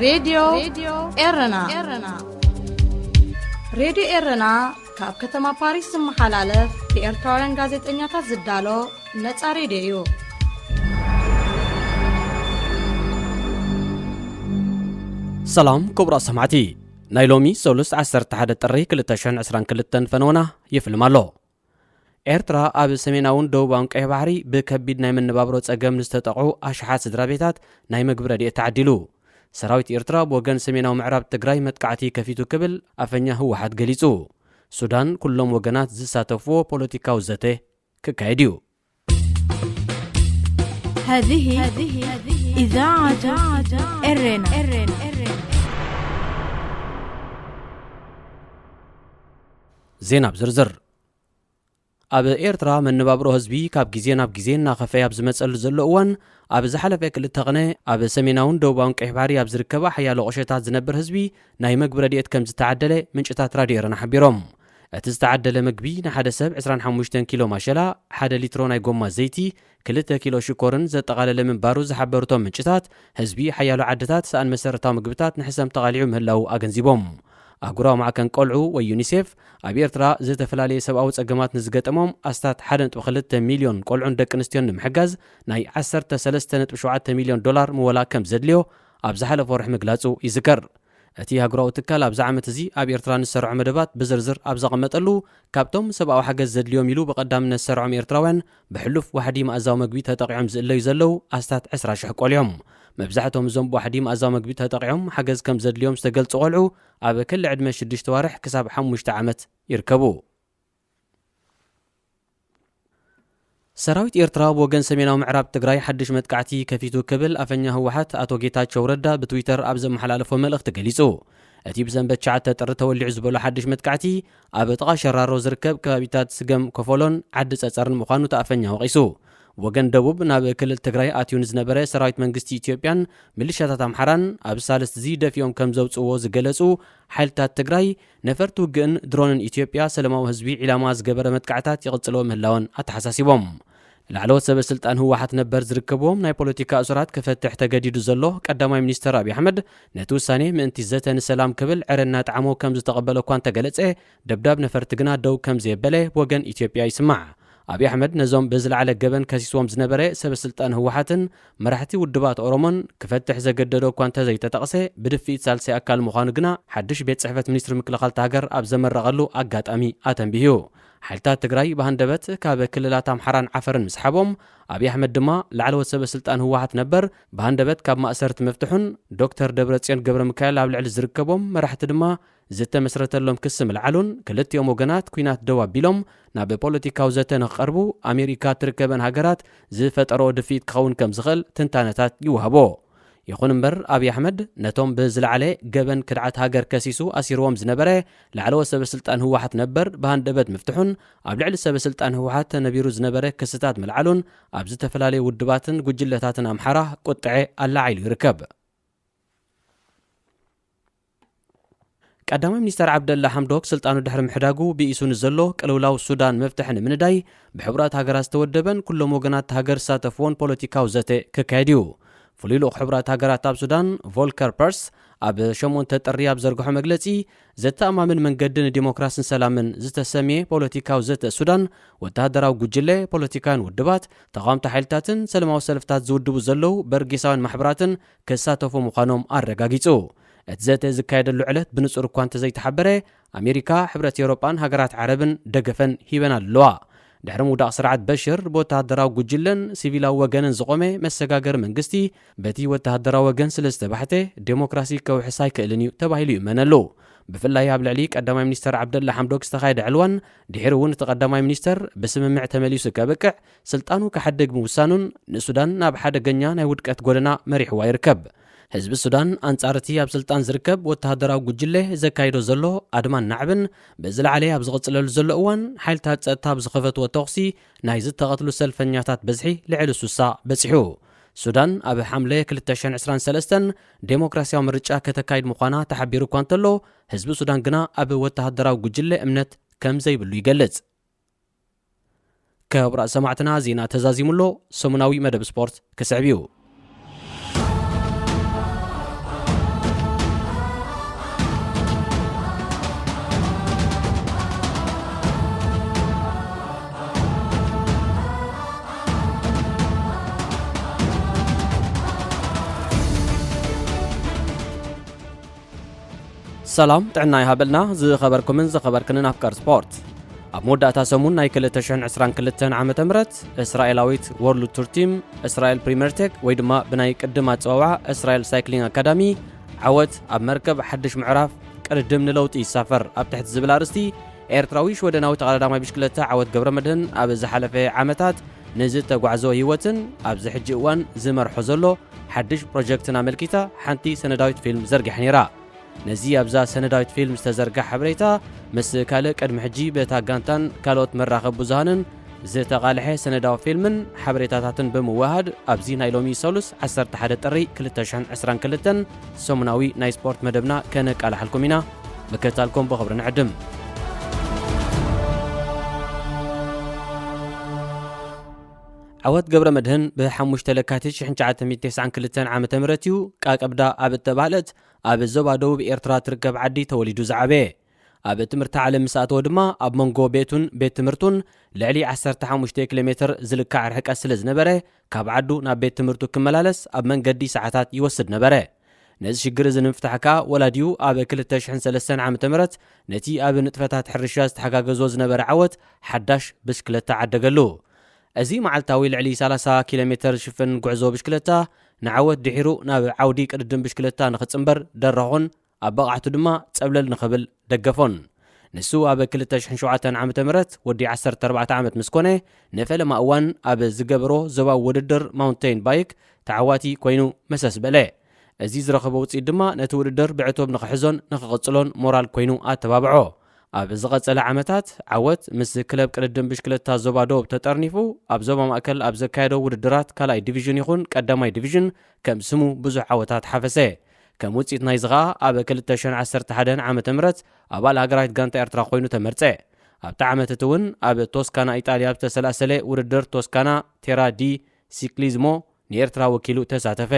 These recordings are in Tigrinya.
ሬድዮ ኤረና። ሬድዮ ኤረና ካብ ከተማ ፓሪስ ዝመሓላለፍ ብኤርትራውያን ጋዜጠኛታት ዝዳሎ ነጻ ሬድዮ እዩ። ሰላም ክቡራት ሰማዕቲ፣ ናይ ሎሚ ሰሉስ ዓሰርተ ሓደ ጥሪ ክልተ ሽሕን ዕስራን ክልተን ፈነወና ይፍልም ኣሎ። ኤርትራ ኣብ ሰሜናውን ደቡባውን ቀይሕ ባሕሪ ብከቢድ ናይ መነባብሮ ጸገም ንዝተጠቕዑ ኣሽሓት ስድራ ቤታት ናይ መግቢ ረድኤት ተዓዲሉ። ሰራዊት ኤርትራ ብወገን ሰሜናዊ ምዕራብ ትግራይ መጥቃዕቲ ከፊቱ ክብል ኣፈኛ ህወሓት ገሊጹ። ሱዳን ኩሎም ወገናት ዝሳተፍዎ ፖለቲካዊ ዘተ ክካየድ እዩ። هذه إذاعة إرنا. ዜና ብዝርዝር። ኣብ ኤርትራ መነባብሮ ህዝቢ ካብ ግዜ ናብ ግዜ እናኸፈየ ኣብ ዝመጸሉ ዘሎ እዋን፣ ኣብ ዝሓለፈ ክልተ ቕነ ኣብ ሰሜናውን ደቡባውን ቀይሕ ባሕሪ ኣብ ዝርከባ ሓያሎ ቁሸታት ዝነብር ህዝቢ ናይ መግቢ ረድኤት ከም ዝተዓደለ ምንጭታት ራድዮ ኤረና ሓቢሮም። እቲ ዝተዓደለ መግቢ ንሓደ ሰብ ዕስራን ሓሙሽተን ኪሎ ማሸላ፣ ሓደ ሊትሮ ናይ ጎማ ዘይቲ፣ ክልተ ኪሎ ሽኮርን ዘጠቓለለ ምንባሩ ዝሓበሩ እቶም ምንጭታት፣ ህዝቢ ሓያሎ ዓድታት ሰኣን መሰረታዊ ምግብታት ንሕሰም ተቓሊዑ ምህላዉ ኣገንዚቦም። ኣህጉራዊ ማዕከን ቆልዑ ወይ ዩኒሴፍ፣ ኣብ ኤርትራ ዝተፈላለየ ሰብኣዊ ጸገማት ንዝገጠሞም ኣስታት ሓደ ነጥቢ ክልተ ሚልዮን ቆልዑን ደቂ ኣንስትዮን ንምሕጋዝ ናይ ዓሰርተ ሰለስተ ነጥቢ ሸውዓተ ሚልዮን ዶላር ምወላ ከም ዘድልዮ ኣብ ዝሓለፈ ወርሒ ምግላጹ ይዝከር። እቲ ኣህጉራዊ ትካል ኣብዚ ዓመት እዚ ኣብ ኤርትራ ንዝሰርዖ መደባት ብዝርዝር ኣብ ዘቐመጠሉ፣ ካብቶም ሰብኣዊ ሓገዝ ዘድልዮም ኢሉ ብቐዳምነት ዝሰርዖም ኤርትራውያን ብሕሉፍ ዋሕዲ መኣዛዊ መግቢ ተጠቒዖም ዝእለዩ ዘለዉ ኣስታት ዕስራ ሽሕ ቆልዑ እዮም። መብዛሕትኦም እዞም ብዋሕዲ መኣዛዊ መግቢ ተጠቒዖም ሓገዝ ከም ዘድልዮም ዝተገልጹ ቆልዑ ኣብ ክሊ ዕድመ ሽዱሽተ ዋርሕ ክሳብ ሓሙሽተ ዓመት ይርከቡ። ሰራዊት ኤርትራ ብወገን ሰሜናዊ ምዕራብ ትግራይ ሓድሽ መጥቃዕቲ ከፊቱ ክብል ኣፈኛ ህወሓት ኣቶ ጌታቸው ረዳ ብትዊተር ኣብ ዘመሓላለፎ መልእኽቲ ገሊጹ። እቲ ብሰንበት ትሽዓተ ጥሪ ተወሊዑ ዝበሎ ሓድሽ መጥቃዕቲ ኣብ ጥቓ ሸራሮ ዝርከብ ከባቢታት ስገም ኮፈሎን ዓዲ ጸጸርን ምዃኑ እቲ ኣፈኛ ወቒሱ። ወገን ደቡብ ናብ ክልል ትግራይ ኣትዩ ንዝነበረ ሰራዊት መንግስቲ ኢትዮጵያን ሚሊሻታት ኣምሓራን ኣብ ሳልስቲ እዚ ደፊኦም ከም ዘውጽእዎ ዝገለጹ ሓይልታት ትግራይ፣ ነፈርቲ ውግእን ድሮንን ኢትዮጵያ ሰለማዊ ህዝቢ ዒላማ ዝገበረ መጥቃዕታት ይቕጽልዎ ምህላወን ኣተሓሳሲቦም። ላዕለዎት ሰበ ስልጣን ህወሓት ነበር ዝርከብዎም ናይ ፖለቲካ እሱራት ክፈትሕ ተገዲዱ ዘሎ ቀዳማይ ሚኒስተር ኣብይ ኣሕመድ፣ ነቲ ውሳኔ ምእንቲ ዘተ ንሰላም ክብል ዕረ እናጠዓሞ ከም ዝተቐበሎ እኳ እንተገለጸ፣ ደብዳብ ነፈርቲ ግና ደው ከም ዘየበለ ብወገን ኢትዮጵያ ይስማዕ። ኣብይ ኣሕመድ ነዞም ብዝለዓለ ገበን ከሲስዎም ዝነበረ ሰበ ስልጣን ህወሓትን መራሕቲ ውድባት ኦሮሞን ክፈትሕ ዘገደዶ እኳ እንተዘይተጠቕሰ፣ ብድፍኢት ሳልሳይ ኣካል ምዃኑ ግና ሓድሽ ቤት ጽሕፈት ሚኒስትሪ ምክልኻል እታ ሃገር ኣብ ዘመረቐሉ ኣጋጣሚ ኣተንቢሁ። ሓይልታት ትግራይ ብሃንደበት ካብ ክልላት ኣምሓራን ዓፈርን ምስሓቦም፣ ኣብይ ኣሕመድ ድማ ላዕለዎት ሰበ ስልጣን ህወሓት ነበር ብሃንደበት ካብ ማእሰርቲ ምፍትሑን ዶክተር ደብረጽዮን ገብረ ሚካኤል ኣብ ልዕሊ ዝርከቦም መራሕቲ ድማ ዝተመስረተሎም ክሲ ምልዓሉን፣ ክልቲኦም ወገናት ኲናት ደው ኣቢሎም ናብ ፖለቲካዊ ዘተ ንክቐርቡ ኣሜሪካ እትርከበን ሃገራት ዝፈጠርኦ ድፍኢት ክኸውን ከም ዝኽእል ትንታነታት ይወሃቦ። ይኹን እምበር ኣብይ ኣሕመድ ነቶም ብዝለዓለ ገበን ክድዓት ሃገር ከሲሱ ኣሲርዎም ዝነበረ ላዕለዎት ሰበ ስልጣን ህወሓት ነበር ብሃንደበት ምፍትሑን ኣብ ልዕሊ ሰበ ስልጣን ህወሓት ተነቢሩ ዝነበረ ክስታት ምልዓሉን ኣብ ዝተፈላለዩ ውድባትን ጉጅለታትን ኣምሓራ ቁጥዐ ኣላዓይሉ ይርከብ። ቀዳማይ ሚኒስተር ዓብደላ ሓምዶክ ስልጣኑ ድሕሪ ምሕዳጉ ብኢሱ ንዘሎ ቅልውላው ሱዳን መፍትሒ ንምንዳይ ብሕቡራት ሃገራት ዝተወደበን ኩሎም ወገናት ሃገር ዝሳተፍዎን ፖለቲካዊ ዘተ ክካየድ እዩ። ፍሉይ ልኡኽ ሕቡራት ሃገራት ኣብ ሱዳን ቮልከር ፐርስ ኣብ ሸሞንተ ጥሪ ኣብ ዘርግሖ መግለጺ፣ ዘተኣማምን መንገዲ ንዲሞክራስን ሰላምን ዝተሰምየ ፖለቲካዊ ዘተ ሱዳን ወተሃደራዊ ጉጅለ፣ ፖለቲካውያን ውድባት፣ ተቓወምቲ ሓይልታትን ሰለማዊ ሰልፍታት ዝውድቡ ዘለዉ በርጌሳውያን ማሕበራትን ክሳተፉ ምዃኖም ኣረጋጊጹ። እቲ ዘተ ዝካየደሉ ዕለት ብንጹር እኳ እንተዘይተሓበረ፣ ኣሜሪካ፣ ሕብረት ኤውሮጳን ሃገራት ዓረብን ደገፈን ሂበን ኣለዋ። ድሕሪ ምውዳቕ ስርዓት በሽር ብወተሃደራዊ ጉጅለን ሲቪላዊ ወገንን ዝቖመ መሰጋገሪ መንግስቲ በቲ ወተሃደራዊ ወገን ስለ ዝተባሕተ ዴሞክራሲ ከውሕስ ኣይክእልን እዩ ተባሂሉ ይእመነሉ። ብፍላይ ኣብ ልዕሊ ቀዳማይ ሚኒስተር ዓብደላ ሓምዶክ ዝተኻየደ ዕልዋን ድሒሩ እውን እቲ ቀዳማይ ሚኒስተር ብስምምዕ ተመሊሱ ከብቅዕ ስልጣኑ ክሓድግ ምውሳኑን ንሱዳን ናብ ሓደገኛ ናይ ውድቀት ጎደና መሪሕዋ ይርከብ። ህዝቢ ሱዳን ኣንጻር እቲ ኣብ ስልጣን ዝርከብ ወተሃደራዊ ጉጅለ ዘካይዶ ዘሎ ኣድማን ናዕብን ብዝለዓለ ኣብ ዝቕጽለሉ ዘሎ እዋን ሓይልታት ጸጥታ ኣብ ዝኸፈትዎ ተኹሲ ናይ ዝተቐትሉ ሰልፈኛታት ብዝሒ ልዕሊ ሱሳ በጺሑ። ሱዳን ኣብ ሓምለ ክልተ ሽሕን ዕስራን ሰለስተን ዴሞክራሲያዊ ምርጫ ከተካይድ ምዃና ተሓቢሩ እኳ እንተሎ፣ ህዝቢ ሱዳን ግና ኣብ ወተሃደራዊ ጉጅለ እምነት ከም ዘይብሉ ይገልጽ። ክቡራት ሰማዕትና፣ ዜና ተዛዚሙ ኣሎ። ሰሙናዊ መደብ ስፖርት ክስዕብ እዩ። ሰላም ጥዕና ይሃበልና ዝኸበርኩምን ዝኸበርክንን ኣፍቀር ስፖርት። ኣብ መወዳእታ ሰሙን ናይ ክልተ ሽሕን ዕስራን ክልተን ዓመተ ምህረት እስራኤላዊት ወርልድ ቱር ቲም እስራኤል ፕሪምየር ቴክ ወይ ድማ ብናይ ቅድም ኣጸዋውዓ እስራኤል ሳይክሊንግ ኣካዳሚ ዓወት ኣብ መርከብ ሓድሽ ምዕራፍ ቅድድም ንለውጢ ይሳፈር ኣብ ትሕቲ ዝብል ኣርእስቲ ኤርትራዊ ሽወደናዊ ተቐዳዳማይ ብሽክለታ ዓወት ገብረ መድህን ኣብ ዝሓለፈ ዓመታት ንዝተጓዕዞ ህይወትን ኣብዚ ሕጂ እዋን ዝመርሖ ዘሎ ሓድሽ ፕሮጀክትን ኣመልኪታ ሓንቲ ሰነዳዊት ፊልም ዘርጊሓ ነይራ። ነዚ ኣብዛ ሰነዳዊት ፊልም ዝተዘርግሐ ሓበሬታ ምስ ካልእ ቅድሚ ሕጂ በታ ጋንታን ካልኦት መራኸቢ ብዙሃንን ዝተቓልሐ ሰነዳዊ ፊልምን ሓበሬታታትን ብምውሃድ ኣብዚ ናይ ሎሚ ሰሉስ ዓሰርተ ሓደ ጥሪ ክልተ ሽሕን ዕስራን ክልተን ሰሙናዊ ናይ ስፖርት መደብና ከነቃልሓልኩም ኢና። ምክትታልኩም ብኽብሪ ንዕድም። ዓወት ገብረ መድህን ብ5 ለካቲት ሽሕን ትሽዓተ ሚእትን ተስዓን ክልተን ዓመተ ምህረት እዩ ቃቀብዳ ኣብ እተባህለት ኣብ ዞባ ደቡብ ኤርትራ ትርከብ ዓዲ ተወሊዱ ዝዓበየ። ኣብ ትምህርቲ ዓለም ምስ ኣተወ ድማ ኣብ መንጎ ቤቱን ቤት ትምህርቱን ልዕሊ ዓሰርተ ሓሙሽተ ኪሎ ሜትር ዝልካዕ ርሕቀት ስለ ዝነበረ ካብ ዓዱ ናብ ቤት ትምህርቱ ክመላለስ ኣብ መንገዲ ሰዓታት ይወስድ ነበረ። ነዚ ሽግር እዚ ንምፍታሕ ከኣ ወላዲኡ ኣብ ክልተ ሽሕን ሰለስተን ዓመተ ምህረት ነቲ ኣብ ንጥፈታት ሕርሻ ዝተሓጋገዞ ዝነበረ ዓወት ሓዳሽ ብሽክለታ ዓደገሉ። እዚ መዓልታዊ ልዕሊ ሰላሳ ኪሎ ሜትር ዝሽፍን ጉዕዞ ብሽክለታ ንዓወት ድሒሩ ናብ ዓውዲ ቅድድም ብሽክለታ ንኽጽንበር ደረኾን ኣብ ብቕዓቱ ድማ ጸብለል ንኽብል ደገፎን። ንሱ ኣብ ክልተ ሽሕን ሸውዓተን ዓመተ ምህረት ወዲ ዓሰርተ ኣርባዕተ ዓመት ምስ ኮነ ንፈለማ እዋን ኣብ ዝገበሮ ዞባዊ ውድድር ማውንቴን ባይክ ተዓዋቲ ኮይኑ መሰስ በለ። እዚ ዝረኸቦ ውጽኢት ድማ ነቲ ውድድር ብዕቱብ ንኽሕዞን ንኽቕጽሎን ሞራል ኮይኑ ኣተባብዖ። ኣብ ዝቐጸለ ዓመታት ዓወት ምስ ክለብ ቅድድም ብሽክለታ ዞባ ዶብ ተጠርኒፉ ኣብ ዞባ ማእከል ኣብ ዘካየዶ ውድድራት ካልኣይ ዲቪዥን ይኹን ቀዳማይ ዲቪዥን ከም ስሙ ብዙሕ ዓወታት ሓፈሰ። ከም ውጽኢት ናይዚ ኸኣ ኣብ ክልተ ሽሕን ዓሰርተ ሓደን ዓመተ ምህረት ኣባል ሃገራዊት ጋንታ ኤርትራ ኮይኑ ተመርጸ። ኣብቲ ዓመት እቲ እውን ኣብ ቶስካና ኢጣልያ ኣብ ዝተሰላሰለ ውድድር ቶስካና ቴራ ዲ ሲክሊዝሞ ንኤርትራ ወኪሉ ተሳተፈ።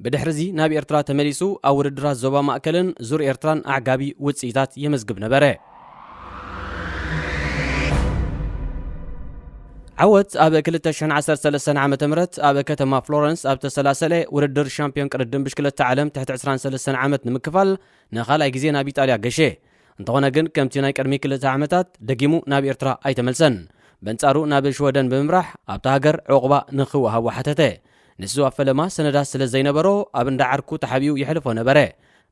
ብድሕርዚ ናብ ኤርትራ ተመሊሱ ኣብ ውድድራት ዞባ ማእከልን ዙር ኤርትራን ኣዕጋቢ ውጽኢታት የመዝግብ ነበረ። ዓወት ኣብ ክልተ ሽሕን ዓሰርተ ሰለስተን ዓመተ ምህረት ኣብ ከተማ ፍሎረንስ ኣብ ተሰላሰለ ውድድር ሻምፒዮን ቅድድም ብሽክለታ ዓለም ትሕቲ ዕስራን ሰለስተን ዓመት ንምክፋል ንኻልኣይ ግዜ ናብ ኢጣልያ ገሸ። እንተኾነ ግን ከምቲ ናይ ቅድሚ ክልተ ዓመታት ደጊሙ ናብ ኤርትራ ኣይተመልሰን። በንጻሩ ናብ ሽወደን ብምምራሕ ኣብታ ሃገር ዕቑባ ንኽወሃቦ ሓተተ። ንሱ ኣብ ፈለማ ሰነዳት ስለ ዘይነበሮ ኣብ እንዳ ዓርኩ ተሓቢኡ ይሕልፎ ነበረ።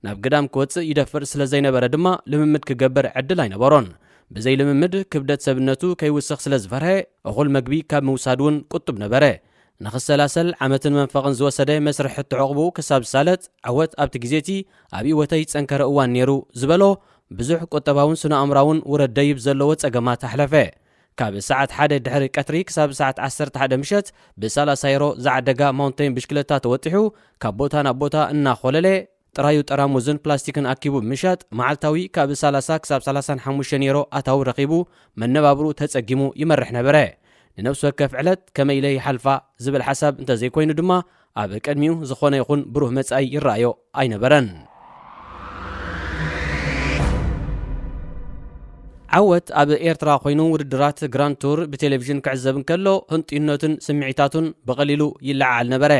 ናብ ግዳም ክወጽእ ይደፍር ስለ ዘይነበረ ድማ ልምምድ ክገብር ዕድል ኣይነበሮን። ብዘይ ልምምድ ክብደት ሰብነቱ ከይውስኽ ስለ ዝፈርሀ እኹል መግቢ ካብ ምውሳድ እውን ቁጡብ ነበረ። ንኽሰላሰል ዓመትን መንፈቕን ዝወሰደ መስርሕ ሕቶ ዕቑቡ ክሳብ ዝሳለጥ ዓወት ኣብቲ ግዜ እቲ ኣብ ህይወተይ ዝጸንከረ እዋን ነይሩ ዝበሎ ብዙሕ ቁጠባውን ስነ ኣእምራውን ውረድ ደይብ ዘለዎ ጸገማት ኣሕለፈ። ካብ ሰዓት ሓደ ድሕሪ ቀትሪ ክሳብ ሰዓት ዓሰርተ ሓደ ምሸት ብሳላሳ ዩሮ ዝዓደጋ ማውንቴን ብሽክለታ ተወጢሑ ካብ ቦታ ናብ ቦታ እናኾለለ ጥራዩ ጠራሙዝን ፕላስቲክን ኣኪቡ ብምሻጥ መዓልታዊ ካብ ሰላሳ ክሳብ ሰላሳን ሓሙሽተን ዩሮ ኣታዊ ረኺቡ መነባብሩ ተጸጊሙ ይመርሕ ነበረ። ንነፍሲ ወከፍ ዕለት ከመይ ኢለ ይሓልፋ ዝብል ሓሳብ እንተዘይኮይኑ ድማ ኣብ ቅድሚኡ ዝኾነ ይኹን ብሩህ መጻኢ ይረኣዮ ኣይነበረን። ዓወት ኣብ ኤርትራ ኮይኑ ውድድራት ግራንድ ቱር ብቴሌቪዥን ክዕዘብ እንከሎ ህንጥዩነቱን ስምዒታቱን ብቐሊሉ ይለዓዓል ነበረ።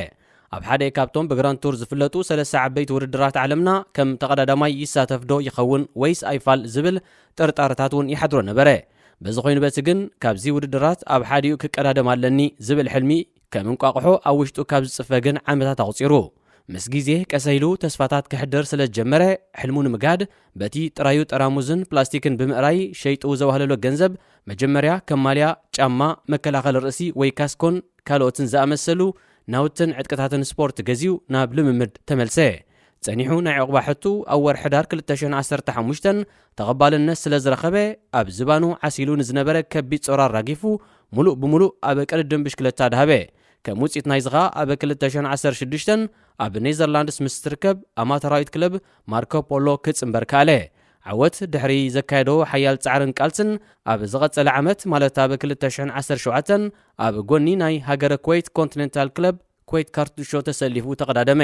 ኣብ ሓደ ካብቶም ብግራንድ ቱር ዝፍለጡ ሰለስተ ዓበይቲ ውድድራት ዓለምና ከም ተቐዳዳማይ ይሳተፍ ዶ ይኸውን ወይስ ኣይፋል ዝብል ጥርጣረታት እውን ይሓድሮ ነበረ። በዚ ኮይኑ በቲ ግን ካብዚ ውድድራት ኣብ ሓዲኡ ክቀዳደም ኣለኒ ዝብል ሕልሚ ከም እንቋቑሖ ኣብ ውሽጡ ካብ ዝጽፈ ግን ዓመታት ኣቑጺሩ። ምስ ግዜ ቀሰ ኢሉ ተስፋታት ክሕድር ስለ ዝጀመረ ሕልሙ ንምግሃድ በቲ ጥራዩ ጠራሙዝን ፕላስቲክን ብምእራይ ሸይጡ ዘዋህለሎ ገንዘብ መጀመርያ ከም ማልያ፣ ጫማ፣ መከላኸሊ ርእሲ ወይ ካስኮን ካልኦትን ዝኣመሰሉ ናውትን ዕጥቅታትን ስፖርት ገዚኡ ናብ ልምምድ ተመልሰ። ጸኒሑ ናይ ዕቑባ ሕቱ ኣብ ወርሒ ሕዳር ክልተ ሽሕን ዓሰርተ ሓሙሽተን ተቐባልነት ስለ ዝረኸበ ኣብ ዝባኑ ዓሲሉ ንዝነበረ ከቢድ ጾር ኣራጊፉ ሙሉእ ብሙሉእ ኣብ ቅድድም ብሽክለታ ደሃበ። ከም ውጽኢት ናይዚ ኸኣ ኣብ ክልተ ሽሕን ዓሰርተ ሽዱሽተን ኣብ ኔዘርላንድስ ምስ ትርከብ ኣማተራዊት ክለብ ማርኮ ፖሎ ክጽንበር ከኣለ። ዓወት ድሕሪ ዘካየዶ ሓያል ጻዕርን ቃልስን ኣብ ዝቐጸለ ዓመት ማለት ኣብ ክልተ ሽሕን ዓሰርተ ሸውዓተን ኣብ ጎኒ ናይ ሃገረ ኩዌት ኮንቲኔንታል ክለብ ኩዌት ካርቱሾ ተሰሊፉ ተቐዳደመ።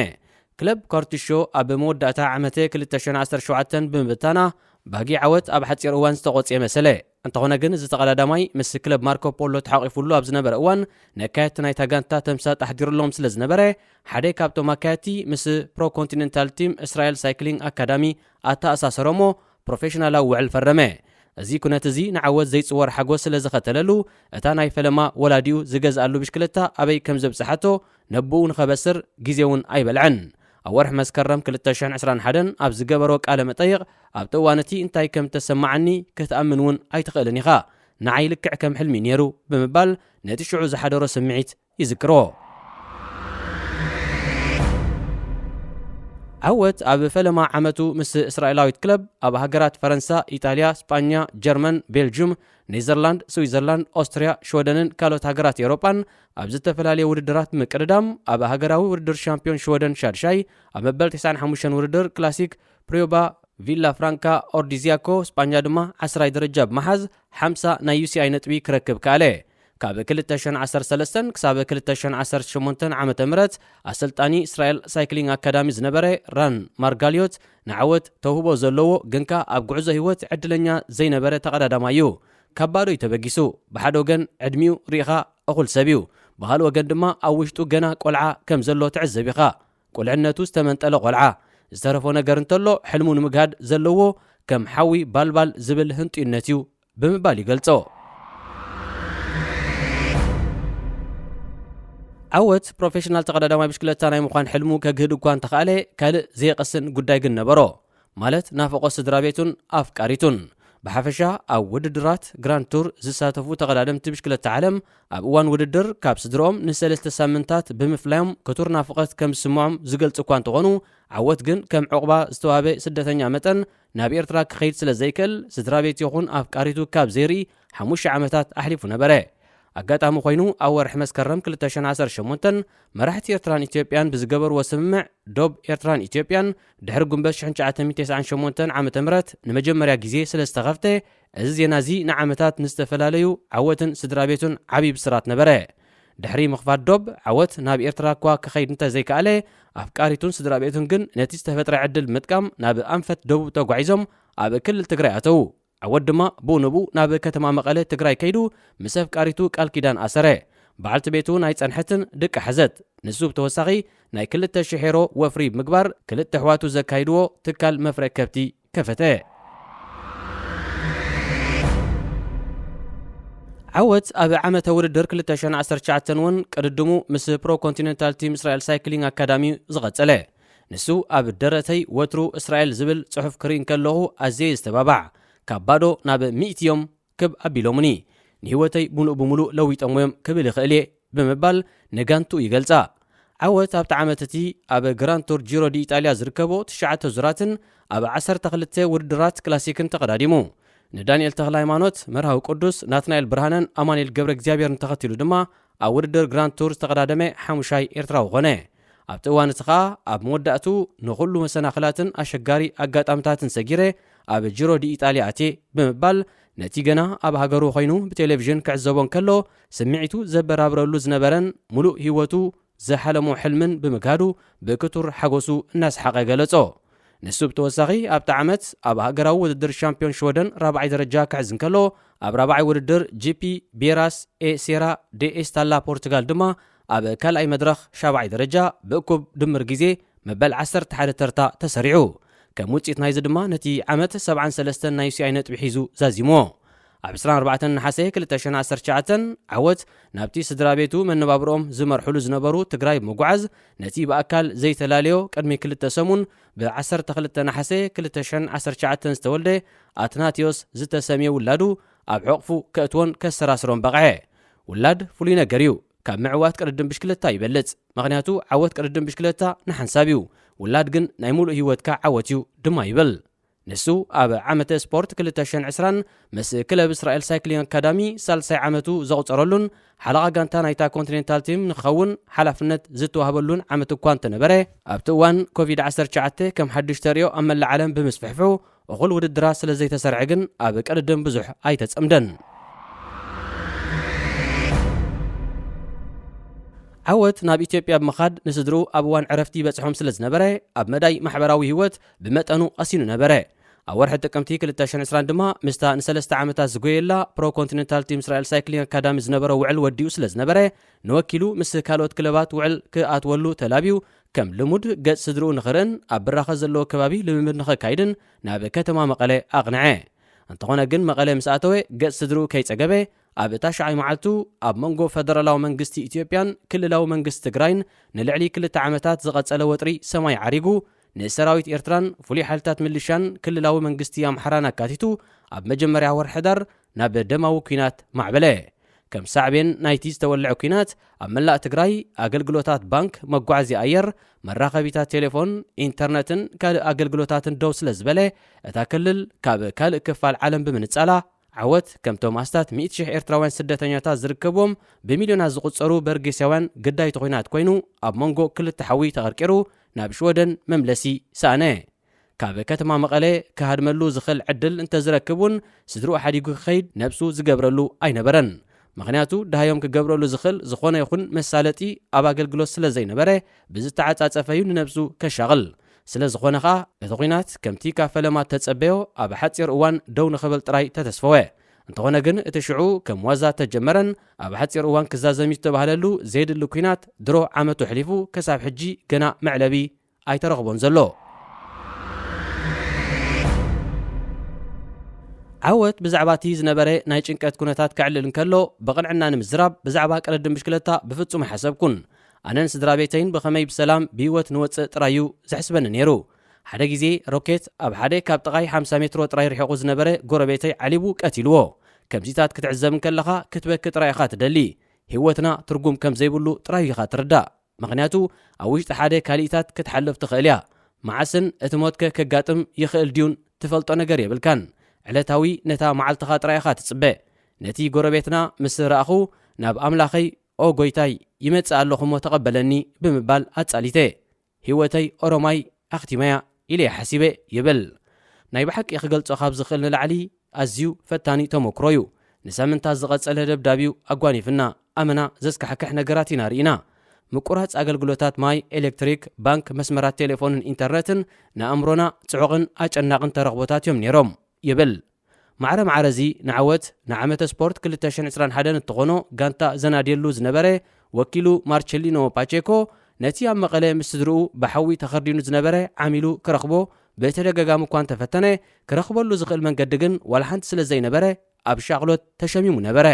ክለብ ካርቱሾ ኣብ መወዳእታ ዓመተ ክልተ ሽሕን ዓሰርተ ሸውዓተን ብምብታና ባህጊ ዓወት ኣብ ሓጺር እዋን ዝተቖጽየ መሰለ። እንተኾነ ግን፣ እዚ ተቐዳዳማይ ምስ ክለብ ማርኮ ፖሎ ተሓቒፉሉ ኣብ ዝነበረ እዋን፣ ነካየድቲ ናይታ ጋንታ ተምሳጥ ኣሕዲሩሎም ስለ ዝነበረ፣ ሓደ ካብቶም ኣካየድቲ ምስ ፕሮ ኮንቲኔንታል ቲም እስራኤል ሳይክሊንግ ኣካዳሚ ኣተኣሳሰሮሞ ፕሮፌሽናላዊ ውዕል ፈረመ። እዚ ኩነት እዚ ንዓወት ዘይጽወር ሓጎስ ስለ ዝኸተለሉ፣ እታ ናይ ፈለማ ወላዲኡ ዝገዝኣሉ ብሽክለታ ኣበይ ከም ዘብጽሓቶ ነብኡ ንኸበስር ግዜ እውን ኣይበልዐን። ኣብ ወርሒ መስከረም ክልተ ሽሕን ዕስራን ሓደን ኣብ ዝገበሮ ቃለ መጠይቕ፣ ኣብቲ እዋን እቲ እንታይ ከም ተሰማዓኒ ክትኣምን እውን ኣይትኽእልን ኢኻ። ንዓይ ልክዕ ከም ሕልሚ ነይሩ፣ ብምባል ነቲ ሽዑ ዝሓደሮ ስምዒት ይዝክሮ። ዓወት ኣብ ፈለማ ዓመቱ ምስ እስራኤላዊት ክለብ ኣብ ሃገራት ፈረንሳ፣ ኢጣልያ፣ ስጳኛ፣ ጀርመን፣ ቤልጅዩም፣ ኔዘርላንድ፣ ስዊዘርላንድ፣ ኦስትርያ፣ ሽወደንን ካልኦት ሃገራት ኤውሮጳን ኣብ ዝተፈላለየ ውድድራት ብምቅድዳም፣ ኣብ ሃገራዊ ውድድር ሻምፒዮን ሽወደን ሻድሻይ፣ ኣብ መበል ተስዓን ሓሙሽተን ውድድር ክላሲክ ፕሪዮባ ቪላ ፍራንካ ኦርዲዚያኮ ስጳኛ ድማ ዓስራይ ደረጃ ብምሓዝ ሓምሳ ናይ ዩ ሲ ኣይ ነጥቢ ክረክብ ከኣለ። ካብ ክልተ ሽሕን ዓሰርተ ሰለስተን ክሳብ ክልተ ሽሕን ዓሰርተ ሸሞንተን ዓመተ ምህረት ኣሰልጣኒ እስራኤል ሳይክሊንግ ኣካዳሚ ዝነበረ ራን ማርጋልዮት ንዓወት ተውህቦ ዘለዎ ግን ከኣ ኣብ ጉዕዞ ህይወት ዕድለኛ ዘይነበረ ተቐዳዳማይ እዩ። ካብ ባዶ እዩ ተበጊሱ። ብሓደ ወገን ዕድሚኡ ርኢኻ እኹል ሰብ እዩ። ብኻልእ ወገን ድማ ኣብ ውሽጡ ገና ቆልዓ ከም ዘሎ ትዕዘብ ኢኻ። ቁልዕነቱ ዝተመንጠለ ቆልዓ፣ ዝተረፎ ነገር እንተሎ ሕልሙ ንምግሃድ ዘለዎ ከም ሓዊ ባልባል ዝብል ህንጡይነት እዩ ብምባል ይገልጾ። ዓወት ፕሮፌሽናል ተቐዳዳማይ ብሽክለታ ናይ ምዃን ሕልሙ ከግህድ እኳ እንተኸኣለ፣ ካልእ ዘየቐስን ጉዳይ ግን ነበሮ። ማለት ናፍቖት ስድራ ቤቱን ኣፍቃሪቱን። ብሓፈሻ ኣብ ውድድራት ግራንድ ቱር ዝሳተፉ ተቐዳደምቲ ብሽክለታ ዓለም ኣብ እዋን ውድድር ካብ ስድርኦም ንሰለስተ ሳምንታት ብምፍላዮም ክቱር ናፍቖት ከም ዝስምዖም ዝገልጹ እኳ እንተኾኑ፣ ዓወት ግን ከም ዕቑባ ዝተዋህበ ስደተኛ መጠን ናብ ኤርትራ ክኸይድ ስለ ዘይክእል፣ ስድራ ቤት ይኹን ኣፍቃሪቱ ካብ ዘይርኢ ሓሙሽተ ዓመታት ኣሕሊፉ ነበረ። ኣጋጣሚ ኮይኑ፣ ኣብ ወርሒ መስከረም ክልተ ሽሕን ዓሰርተ ሸሞንተን መራሕቲ ኤርትራን ኢትዮጵያን ብዝገበርዎ ስምምዕ፣ ዶብ ኤርትራን ኢትዮጵያን ድሕሪ ጉንበት ሽሕን ትሽዓተ ሚእትን ተስዓን ሸሞንተን ዓመተ ምህረት ንመጀመርያ ግዜ ስለ ዝተኸፍተ፣ እዚ ዜና እዚ ንዓመታት ንዝተፈላለዩ ዓወትን ስድራ ቤቱን ዓብዪ ብስራት ነበረ። ድሕሪ ምኽፋት ዶብ፣ ዓወት ናብ ኤርትራ እኳ ክኸይድ እንተዘይከኣለ፣ ኣፍቃሪቱን ስድራ ቤቱን ግን ነቲ ዝተፈጥረ ዕድል ብምጥቃም ናብ ኣንፈት ደቡብ ተጓዒዞም ኣብ ክልል ትግራይ ኣተዉ። ዓወት ድማ ብኡ ንብኡ ናብ ከተማ መቐለ ትግራይ ከይዱ ምስ ኣፍቃሪቱ ቃል ኪዳን ኣሰረ። በዓልቲ ቤቱ ናይ ጸንሐትን ድቂ ሓዘት። ንሱ ብተወሳኺ ናይ ክልተ ሽሕ ሄሮ ወፍሪ ብምግባር ክልተ ኣሕዋቱ ዘካይድዎ ትካል መፍረ ከብቲ ከፈተ። ዓወት ኣብ ዓመተ ውድድር ክልተ ሽሕን ዓሰርተ ትሽዓተን እውን ቅድድሙ ምስ ፕሮ ኮንቲኔንታል ቲም እስራኤል ሳይክሊንግ ኣካዳሚ እዩ ዝቐጸለ። ንሱ ኣብ ደረተይ ወትሩ እስራኤል ዝብል ጽሑፍ ክርኢ እንከለኹ ኣዝየ ይስተባባዕ። ካብ ባዶ ናብ ሚእቲ እዮም ክብ ኣቢሎምኒ። ንህይወተይ ብምሉእ ብምሉእ ለዊጦሞ እዮም ክብል ይኽእል እየ ብምባል ንጋንትኡ ይገልጻ። ዓወት ኣብቲ ዓመት እቲ ኣብ ግራንድ ቱር ጂሮ ዲ ኢጣልያ ዝርከቦ ትሽዓተ ዙራትን ኣብ ዓሰርተ ክልተ ውድድራት ክላሲክን ተቐዳዲሙ። ንዳንኤል ተኽለ ሃይማኖት፣ መርሃዊ ቅዱስ፣ ናትናኤል ብርሃነን ኣማኑኤል ገብረ እግዚኣብሔርን ተኸቲሉ ድማ ኣብ ውድድር ግራንድ ቱር ዝተቐዳደመ ሓሙሻይ ኤርትራዊ ኾነ። ኣብቲ እዋን እቲ ኸኣ ኣብ መወዳእቱ ንኹሉ መሰናኽላትን ኣሸጋሪ ኣጋጣምታትን ሰጊረ ኣብ ጂሮ ዲ ኢጣልያ ኣትየ ብምባል ነቲ ገና ኣብ ሃገሩ ኮይኑ ብቴሌቪዥን ክዕዘቦ እንከሎ ስምዒቱ ዘበራብረሉ ዝነበረን ምሉእ ህይወቱ ዝሓለሞ ሕልምን ብምግሃዱ ብክቱር ሓጎሱ እናሰሓቐ ገለጾ። ንሱ ብተወሳኺ ኣብቲ ዓመት ኣብ ሃገራዊ ውድድር ሻምፒዮን ሽወደን ራብዓይ ደረጃ ክሕዝ እንከሎ ኣብ ራብዓይ ውድድር ጂ ፒ ቤራስ ኤ ሴራ ዴ ኤስታላ ፖርቱጋል ድማ ኣብ ካልኣይ መድረኽ ሻብዓይ ደረጃ ብእኩብ ድምር ግዜ መበል ዓሰርተ ሓደ ተርታ ተሰሪዑ። ከም ውጽኢት ናይዚ ድማ ነቲ ዓመት ሰብዓን ሰለስተን ናይ ዩ ሲ ኣይ ነጥቢ ሒዙ ዛዚምዎ። ኣብ ዕስራን ኣርባዕተን ነሓሰ ክልተ ሽሕን ዓሰርተ ትሽዓተን ዓወት ናብቲ ስድራ ቤቱ መነባብሮኦም ዝመርሕሉ ዝነበሩ ትግራይ ብምጉዓዝ ነቲ ብኣካል ዘይተላለዮ ቅድሚ ክልተ ሰሙን ብ ዓሰርተ ክልተ ነሓሰ ክልተ ሽሕን ዓሰርተ ትሽዓተን ዝተወልደ ኣትናቴዎስ ዝተሰምየ ውላዱ ኣብ ሕቕፉ ከእትዎን ከሰራስሮን በቕዐ። ውላድ ፍሉይ ነገር እዩ። ካብ ምዕዋት ቅድድም ብሽክለታ ይበልጽ። ምኽንያቱ ዓወት ቅድድም ብሽክለታ ንሓንሳብ እዩ። ውላድ ግን ናይ ሙሉእ ህይወትካ ዓወት እዩ ድማ ይብል። ንሱ ኣብ ዓመተ ስፖርት ክልተ ሽሕን ዕስራን ምስ ክለብ እስራኤል ሳይክሊንግ ኣካዳሚ ሳልሳይ ዓመቱ ዘቑጸረሉን ሓለቓ ጋንታ ናይታ ኮንቲኔንታል ቲም ንክኸውን ሓላፍነት ዝተዋህበሉን ዓመት እኳ እንተነበረ፣ ኣብቲ እዋን ኮቪድ ዓሰርተ ትሽዓተ ከም ሓድሽ ተርእዮ ኣብ መላእ ዓለም ብምስፍሕፍሑ፣ እኹል ውድድራት ስለ ዘይተሰርዐ ግን ኣብ ቅድድም ብዙሕ ኣይተጸምደን። ዓወት ናብ ኢትዮጵያ ብምኻድ ንስድርኡ ኣብ እዋን ዕረፍቲ ይበጽሖም ስለ ዝነበረ፣ ኣብ መዳይ ማሕበራዊ ህይወት ብመጠኑ ቀሲኑ ነበረ። ኣብ ወርሒ ጥቅምቲ ክልተ ሽሕን ዕስራን ድማ ምስታ ንሰለስተ ዓመታት ዝጎየላ ፕሮ ኮንቲኔንታል ቲም እስራኤል ሳይክሊንግ ኣካዳሚ ዝነበሮ ውዕል ወዲኡ ስለ ዝነበረ፣ ንወኪሉ ምስ ካልኦት ክለባት ውዕል ክኣትወሉ ተላብዩ፣ ከም ልሙድ ገጽ ስድርኡ ንኽርእን ኣብ ብራኸ ዘለዎ ከባቢ ልምምድ ንኸካይድን ናብ ከተማ መቐለ ኣቕንዐ። እንተኾነ ግን መቐለ ምስ ኣተወ ገጽ ስድርኡ ከይጸገበ ኣብ ታሽዓይ መዓልቱ ኣብ መንጎ ፈደራላዊ መንግስቲ ኢትዮጵያን ክልላዊ መንግስቲ ትግራይን ንልዕሊ ክልተ ዓመታት ዝቐጸለ ወጥሪ ሰማይ ዓሪጉ፣ ንሰራዊት ኤርትራን ፍሉይ ሓይልታት ምልሻን ክልላዊ መንግስቲ ኣምሓራን ኣካቲቱ ኣብ መጀመርያ ወርሒ ሕዳር ናብ ደማዊ ኲናት ማዕበለ። ከም ሳዕቤን ናይቲ ዝተወልዐ ኲናት ኣብ መላእ ትግራይ ኣገልግሎታት ባንክ፣ መጓዓዝያ ኣየር፣ መራኸቢታት ቴሌፎን፣ ኢንተርነትን ካልእ ኣገልግሎታትን ደው ስለ ዝበለ፣ እታ ክልል ካብ ካልእ ክፋል ዓለም ብምንጻላ፣ ዓወት ከምቶም ኣስታት ሚእቲ ሽሕ ኤርትራውያን ስደተኛታት ዝርከብዎም ብሚልዮናት ዝቑጸሩ በርጌሳውያን ግዳይቲ ኲናት ኮይኑ፣ ኣብ መንጎ ክልተ ሓዊ ተቐርቂሩ ናብ ሽወደን መምለሲ ሰኣነ። ካብ ከተማ መቐለ ክሃድመሉ ዝኽእል ዕድል እንተዝረክብ እውን፣ ስድርኡ ሓዲጉ ክኸይድ ነብሱ ዝገብረሉ ኣይነበረን። ምኽንያቱ፣ ደሃዮም ክገብረሉ ዝኽእል ዝኾነ ይኹን መሳለጢ ኣብ ኣገልግሎት ስለ ዘይነበረ፣ ብዝተዓጻጸፈ እዩ ንነብሱ ከሻቕል። ስለ ዝኾነ ኸኣ፣ እቲ ኲናት ከምቲ ካብ ፈለማ እተጸበዮ ኣብ ሓጺር እዋን ደው ንኽብል ጥራይ ተተስፈወ። እንተኾነ ግን፣ እቲ ሽዑ ከም ዋዛ እተጀመረን ኣብ ሓጺር እዋን ክዛዘም እዩ ዝተባህለሉ ዘየድሊ ኲናት ድሮ ዓመቱ ኣሕሊፉ፣ ክሳብ ሕጂ ገና መዕለቢ ኣይተረኽቦን ዘሎ። ዓወት ብዛዕባ እቲ ዝነበረ ናይ ጭንቀት ኩነታት ከዕልል እንከሎ፣ ብቕንዕና ንምዝራብ፣ ብዛዕባ ቅድድም ብሽክለታ ብፍጹም ኣይሓሰብኩን። ኣነን ስድራ ቤተይን ብኸመይ ብሰላም ብህይወት ንወጽእ ጥራይ እዩ ዘሕስበኒ ነይሩ። ሓደ ግዜ ሮኬት ኣብ ሓደ ካብ ጥቓይ ሓምሳ ሜትሮ ጥራይ ርሒቑ ዝነበረ ጎረቤተይ ዓሊቡ ቀቲልዎ። ከምዚታት ክትዕዘብ እንከለኻ ክትበኪ ጥራይ ኢኻ ትደሊ። ህይወትና ትርጉም ከም ዘይብሉ ጥራይ ኢኻ ትርዳእ። ምኽንያቱ ኣብ ውሽጢ ሓደ ካሊእታት ክትሓልፍ ትኽእል እያ። መዓስን እቲ ሞትከ ከጋጥም ይኽእል ድዩን ትፈልጦ ነገር የብልካን። ዕለታዊ ነታ መዓልትኻ ጥራይ ኢኻ ትጽበ። ነቲ ጎረቤትና ምስ ረኣኹ ናብ ኣምላኸይ፣ "ኦ ጎይታይ፣ ይመጽእ ኣለኹ እሞ ተቐበለኒ" ብምባል ኣጻሊተ። "ህይወተይ ኦሮማይ ኣኽቲመያ" ኢለ እየ ሓሲበ ይብል። ናይ ብሓቂ ክገልጾ ካብ ዝኽእል ንላዕሊ ኣዝዩ ፈታኒ ተመክሮ እዩ። ንሳምንታት ዝቐጸለ ደብዳብ እዩ ኣጓኒፍና። ኣመና ዘስካሕክሕ ነገራት ኢና ርኢና። ምቁራጽ ኣገልግሎታት ማይ፣ ኤሌክትሪክ፣ ባንክ፣ መስመራት ቴሌፎንን ኢንተርነትን ንኣእምሮና ጽዑቕን ኣጨናቕን ተረኽቦታት እዮም ነይሮም ይብል። ማዕረ ማዕረ እዚ ንዓወት ንዓመተ ስፖርት ክልተ ሽሕን ዕስራን ሓደን እትኾኖ ጋንታ ዘናድየሉ ዝነበረ ወኪሉ ማርቸሊኖ ፓቼኮ፣ ነቲ ኣብ መቐለ ምስ ስድርኡ ብሓዊ ተኸርዲኑ ዝነበረ ዓሚሉ ክረኽቦ ብተደጋጋሚ እኳ እንተፈተነ፣ ክረኽበሉ ዝኽእል መንገዲ ግን ዋላ ሓንቲ ስለ ዘይነበረ፣ ኣብ ሻቕሎት ተሸሚሙ ነበረ።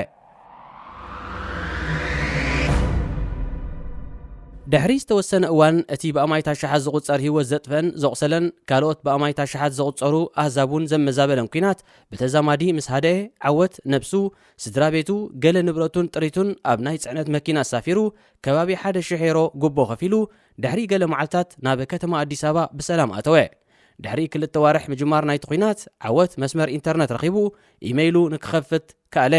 ድሕሪ ዝተወሰነ እዋን፣ እቲ ብኣማኢት ኣሽሓት ዝቑጸር ህይወት ዘጥፈአን ዘቑሰለን፣ ካልኦት ብኣማኢት ኣሽሓት ዝቑጸሩ ኣህዛብ እውን ዘመዛበለን ኲናት ብተዛማዲ ምስ ሃደአ፣ ዓወት ነብሱ፣ ስድራ ቤቱ፣ ገለ ንብረቱን ጥሪቱን ኣብ ናይ ጽዕነት መኪና ኣሳፊሩ፣ ከባቢ ሓደ ሽሕ ዩሮ ጉቦ ከፊሉ፣ ድሕሪ ገለ መዓልታት ናብ ከተማ ኣዲስ ኣበባ ብሰላም ኣተወ። ድሕሪ ክልተ ዋርሕ ምጅማር ናይቲ ኲናት፣ ዓወት መስመር ኢንተርነት ረኺቡ፣ ኢመይሉ ንክኸፍት ከኣለ።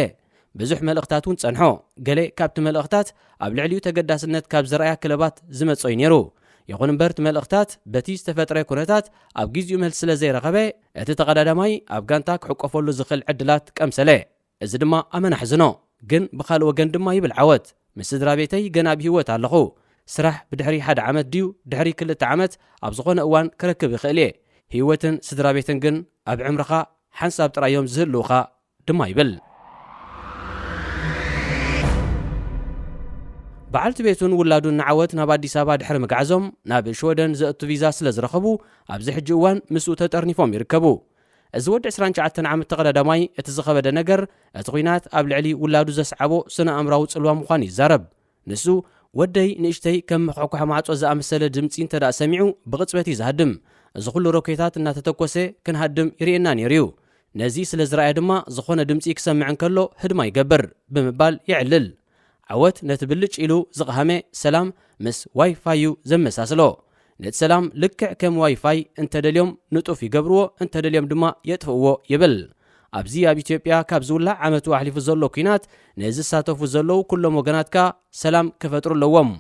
ብዙሕ መልእኽታት እውን ጸንሖ። ገለ ካብቲ መልእኽታት ኣብ ልዕሊኡ ተገዳስነት ካብ ዘርኣያ ክለባት ዝመጾ እዩ ነይሩ። ይኹን እምበር፣ እቲ መልእኽታት በቲ ዝተፈጥረ ኩነታት ኣብ ግዜኡ መልሲ ስለ ዘይረኸበ፣ እቲ ተቐዳዳማይ ኣብ ጋንታ ክሕቆፈሉ ዝኽእል ዕድላት ቀምሰለ። እዚ ድማ ኣመና ኣሕዝኖ። ግን ብኻልእ ወገን ድማ ይብል ዓወት፣ ምስ ስድራ ቤተይ ገና ብህይወት ኣለኹ። ስራሕ ብድሕሪ ሓደ ዓመት ድዩ ድሕሪ ክልተ ዓመት ኣብ ዝኾነ እዋን ክረክብ ይኽእል እየ። ህይወትን ስድራ ቤትን ግን ኣብ ዕምርኻ ሓንሳብ ጥራይ እዮም ዝህልውኻ ድማ ይብል። በዓልቲ ቤቱን ውላዱን ንዓወት ናብ ኣዲስ ኣበባ ድሕሪ ምግዓዞም፣ ናብ ሽወደን ዘእቱ ቪዛ ስለ ዝረኸቡ፣ ኣብዚ ሕጂ እዋን ምስኡ ተጠርኒፎም ይርከቡ። እዚ ወዲ ዕስራን ትሽዓተን ዓመት ተቐዳዳማይ፣ እቲ ዝኸበደ ነገር፣ እቲ ኲናት ኣብ ልዕሊ ውላዱ ዘስዓቦ ስነ ኣእምራዊ ጽልዋ ምዃኑ ይዛረብ። ንሱ፣ "ወደይ ንእሽተይ ከም መኳሕኳሒ ማዕጾ ዝኣመሰለ ድምጺ እንተ ደኣ ሰሚዑ፣ ብቕጽበት እዩ ዝሃድም። እዚ ኹሉ ሮኬታት እናተተኮሰ ክንሃድም ይርእየና ነይሩ እዩ። ነዚ ስለ ዝረኣየ ድማ፣ ዝኾነ ድምጺ ክሰምዕ እንከሎ ህድማ ይገብር" ብምባል የዕልል። ዓወት ነቲ ብልጭ ኢሉ ዝቐሃመ ሰላም ምስ ዋይፋይ እዩ ዘመሳስሎ። ነቲ ሰላም ልክዕ ከም ዋይፋይ፣ እንተደልዮም ንጡፍ ይገብርዎ፣ እንተደልዮም ድማ የጥፍእዎ ይብል። ኣብዚ ኣብ ኢትዮጵያ ካብ ዝውላዕ ዓመቱ ኣሕሊፉ ዘሎ ኲናት፣ ነዚ ዝሳተፉ ዘለዉ ኩሎም ወገናት ከኣ ሰላም ክፈጥሩ ኣለዎም።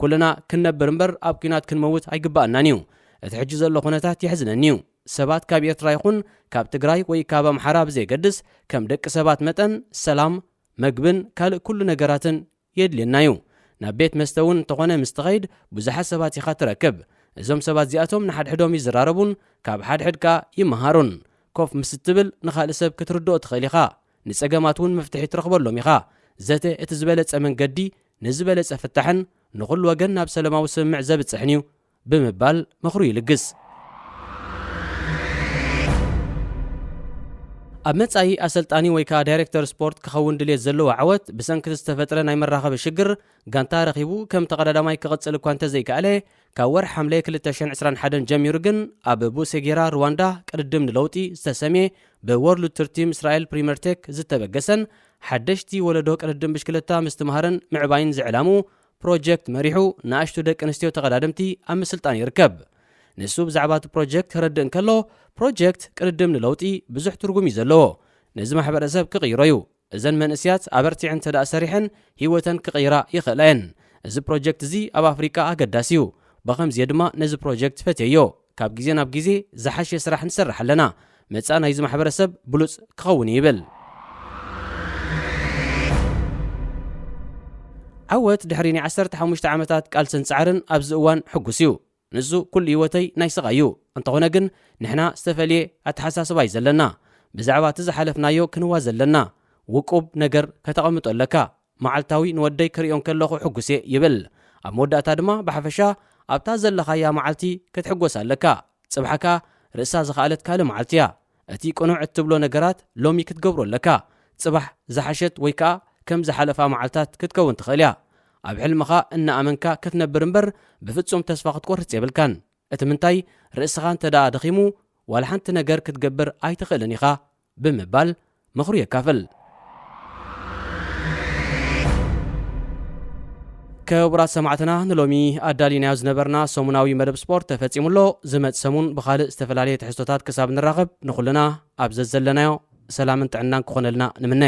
ኩልና ክንነብር እምበር ኣብ ኲናት ክንመውት ኣይግባኣናን እዩ። እቲ ሕጂ ዘሎ ኩነታት የሕዝነኒ እዩ። ሰባት ካብ ኤርትራ ይኹን ካብ ትግራይ ወይ ካብ ኣምሓራ ብዘየገድስ፣ ከም ደቂ ሰባት መጠን ሰላም፣ መግብን ካልእ ኩሉ ነገራትን የድልየና እዩ። ናብ ቤት መስተ እውን እንተኾነ ምስ ትኸይድ ብዙሓት ሰባት ኢኻ ትረክብ። እዞም ሰባት እዚኣቶም ንሓድሕዶም ይዘራረቡን ካብ ሓድሕድ ከኣ ይመሃሩን። ኮፍ ምስ እትብል ንኻልእ ሰብ ክትርድኦ ትኽእል ኢኻ። ንጸገማት እውን መፍትሒ ትረኽበሎም ኢኻ። ዘተ እቲ ዝበለጸ መንገዲ ንዝበለጸ ፍታሕን ንኹሉ ወገን ናብ ሰላማዊ ስምምዕ ዘብጽሕን እዩ ብምባል ምኽሩ ይልግስ። ኣብ መጻኢ ኣሰልጣኒ ወይ ከኣ ዳይሬክተር ስፖርት ክኸውን ድልየት ዘለዎ ዓወት ብሰንኪ ዝተፈጥረ ናይ መራኸቢ ሽግር ጋንታ ረኺቡ ከም ተቐዳዳማይ ክቕጽል እኳ እንተዘይከኣለ፣ ካብ ወርሒ ሓምለ ክልተ ሽሕን ዕስራን ሓደን ጀሚሩ ግን ኣብ ቡሴጌራ ሩዋንዳ ቅድድም ንለውጢ ዝተሰምየ ብወርልድ ቱር ቲም እስራኤል ፕሪምየር ቴክ ዝተበገሰን ሓደሽቲ ወለዶ ቅድድም ብሽክለታ ምስትምሃርን ምዕባይን ዝዕላሙ ፕሮጀክት መሪሑ ንኣሽቱ ደቂ ኣንስትዮ ተቐዳደምቲ ኣብ ምስልጣን ይርከብ። ንሱ ብዛዕባ እቲ ፕሮጀክት ክረድእ እንከሎ፣ ፕሮጀክት ቅድድም ንለውጢ ብዙሕ ትርጉም እዩ ዘለዎ። ነዚ ማሕበረሰብ ክቕይሮ እዩ። እዘን መንእስያት ኣበርቲዐን እንተ ደኣ ሰሪሐን ህይወተን ክቕይራ ይኽእላ እየን። እዚ ፕሮጀክት እዚ ኣብ ኣፍሪቃ ኣገዳሲ እዩ። ብኸምዚ ድማ ነዚ ፕሮጀክት ፈትየዮ። ካብ ግዜ ናብ ግዜ ዝሓሸ ስራሕ ንሰርሕ ኣለና። መጻኢ ናይዚ ማሕበረሰብ ብሉጽ ክኸውን እዩ ይብል። ዓወት ድሕሪ ናይ ዓሰርተ ሓሙሽተ ዓመታት ቃልስን ጻዕርን ኣብዚ እዋን ሕጉስ እዩ። ንሱ ኩሉ ህይወተይ ናይ ስቓይ እዩ። እንተኾነ ግን ንሕና ዝተፈልየ ኣተሓሳስባ እዩ ዘለና። ብዛዕባ እቲ ዝሓለፍናዮ ክንዋዝ ኣለና። ውቁብ ነገር ከተቐምጦ ኣለካ። መዓልታዊ ንወደይ ክርእዮ እንከለኹ ሕጉስ እየ ይብል። ኣብ መወዳእታ ድማ ብሓፈሻ ኣብታ ዘለኻያ መዓልቲ ክትሕጎስ ኣለካ። ጽባሕ ከኣ ርእሳ ዝኸኣለት ካልእ መዓልቲ እያ። እቲ ቅኑዕ እትብሎ ነገራት ሎሚ ክትገብሮ ኣለካ። ጽባሕ ዝሓሸት ወይ ከኣ ከም ዝሓለፋ መዓልታት ክትከውን ትኽእል እያ። ኣብ ሕልምኻ እናኣመንካ ክትነብር እምበር ብፍጹም ተስፋ ክትቆርጽ የብልካን። እቲ ምንታይ ርእስኻ እንተ ደኣ ደኺሙ ዋላ ሓንቲ ነገር ክትገብር ኣይትኽእልን ኢኻ ብምባል ምኽሩ የካፍል። ክቡራት ሰማዕትና ንሎሚ ኣዳሊናዮ ዝነበርና ሰሙናዊ መደብ ስፖርት ተፈጺሙ ኣሎ። ዝመጽእ ሰሙን ብኻልእ ዝተፈላለየ ትሕዝቶታት ክሳብ ንራኸብ ንኹልና ኣብ ዘዘለናዮ ሰላምን ጥዕናን ክኾነልና ንምነ።